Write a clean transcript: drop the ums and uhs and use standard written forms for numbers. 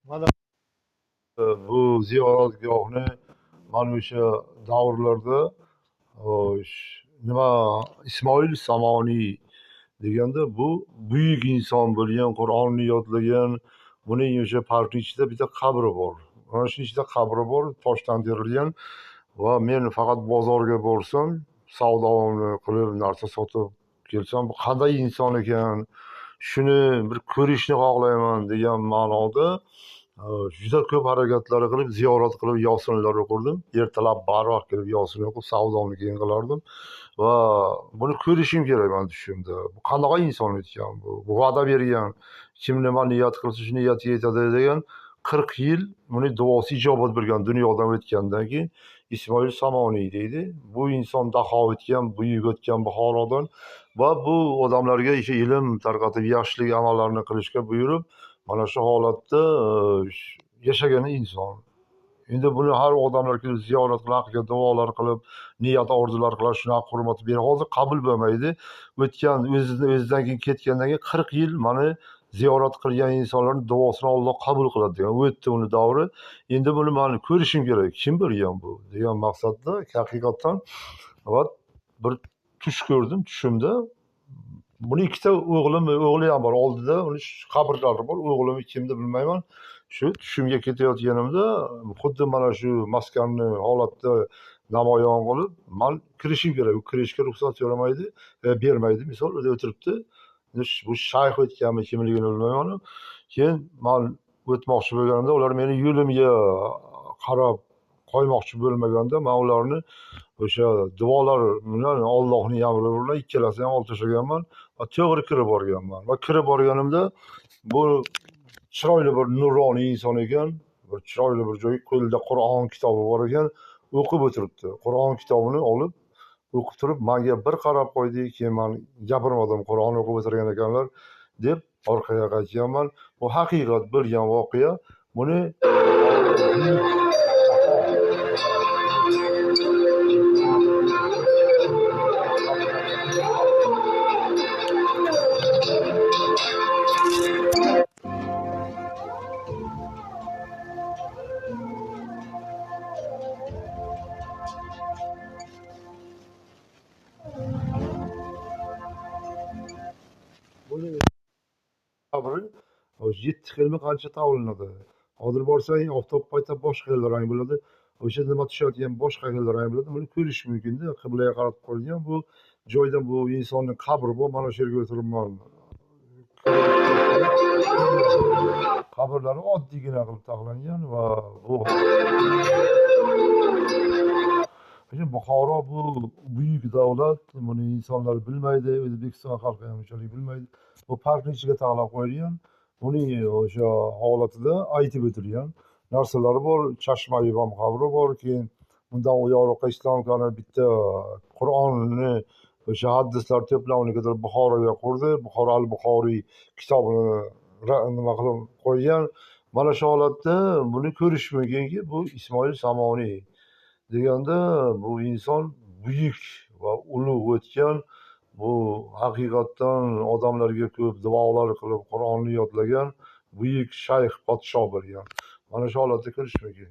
Mana bu ziyoratgohni mana o'sha davrlarda nima Ismoil Samoniy deganda bu buyuk inson bo'lgan, Qur'onni yodlagan, buning o'sha parkning ichida bitta qabri bor. Mana shuning ichida qabri bor, toshdan terilgan va men faqat bozorga borsam, savdomni qilib, narsa sotib kelsam, bu qanday inson ekan, shuni bir ko'rishni xohlayman degan ma'noda juda ko'p harakatlar qilib, ziyorat qilib, yosinlar o'qirdim. Ertalab barvaqt kelib yosin o'qib, savdomni keyin qilardim va buni ko'rishim kerak man tushimda. Bu qanaqa inson ekan bu? Bu va'da bergan, kim nima niyat qilsa shu niyatiga yetadi degan 40 yil buni duosi ijobat bo'lgan dunyodan o'tgandan keyin Ismoil Samoniy deydi. Bu inson daho o'tgan, buyuk o'tgan Buxorodan va bu odamlarga o'sha ilm tarqatib, yaxshilik amallarni qilishga buyurib, mana shu holatda yashagan inson. Endi buni har odamlar kelib ziyorat qilib, haqiqat duolar qilib, niyat orzular qilib, shunaqa hurmat berib, hozir qabul bo'lmaydi. O'tgan o'zidan keyin ketgandan keyin 40 yil mana ziyorat qilgan insonlarning duosini Alloh qabul qiladi degan. O'tdi uni davri. Endi buni men ko'rishim kerak. Kim bo'lgan bu degan maqsadda haqiqatdan va bir tush ko'rdim tushimda. Buni ikkita o'g'li ham bor oldida, uni qabrlari bor. O'g'lim kimni bilmayman. Shu tushimga ketayotganimda xuddi mana shu maskanni holatda namoyon qilib, men kirishim kerak. U kirishga ruxsat so'ramaydi, bermaydi. Misol o'tiribdi. Bu shayx o'tganmi, kimligini bilmayman. Keyin men o'tmoqchi bo'lganimda ular meni yo'limga qarab qo'ymoqchi bo'lmaganda, men ularni o'sha duolar bilan Allohning amri bilan ikkalasini ham olib tashlaganman va to'g'ri kirib borganman. Va kirib borganimda bu chiroyli bir nuroniy inson ekan, bir chiroyli bir joy, qo'lida Qur'on kitobi bor ekan, o'qib o'tiribdi. Qur'on kitobini olib o'qib turib menga bir qarab qo'ydi, keyin men gapirmadim, Qur'on o'qib o'tirgan ekanlar deb orqaga qaytganman. Bu haqiqat bo'lgan voqea. Buni qabri 7 xilmi qancha tovlanadi. Hozir borsang oftob paytida boshqa xil rang bo'ladi. O'sha nima tushayotgan boshqa xil rang bo'ladi. Buni ko'rish mumkin-da. Qiblaga qarab qo'yilgan bu joyda bu insonning qabri bu. Mana shu yerga o'tiribman. Qabrlari oddiygina qilib taxlangan va bu Buxoro bu buyuk davlat, buni insonlar bilmaydi, O'zbekiston xalqi ham unchalik bilmaydi. Bu parkning ichiga taxlab qo'yilgan, buning o'sha holatida aytib o'tilgan narsalari bor, Chashma Imom qabri bor, keyin bundan u yoqqa Islom Karimov bitta Qur'onni o'sha hadislar to'plamini ko'tarib Buxoroga qurdi. Buxoro al-Buxoriy kitobini nima qilib qo'ygan. Mana shu holatda buni ko'rish mumkinki, bu Ismoil Samoniy deganda bu inson buyuk va ulug' o'tgan, bu haqiqatdan odamlarga ko'p duolar qilib, Qur'onni yodlagan buyuk shayx podsho bo'lgan. Mana shu holatda ko'rish mumkin.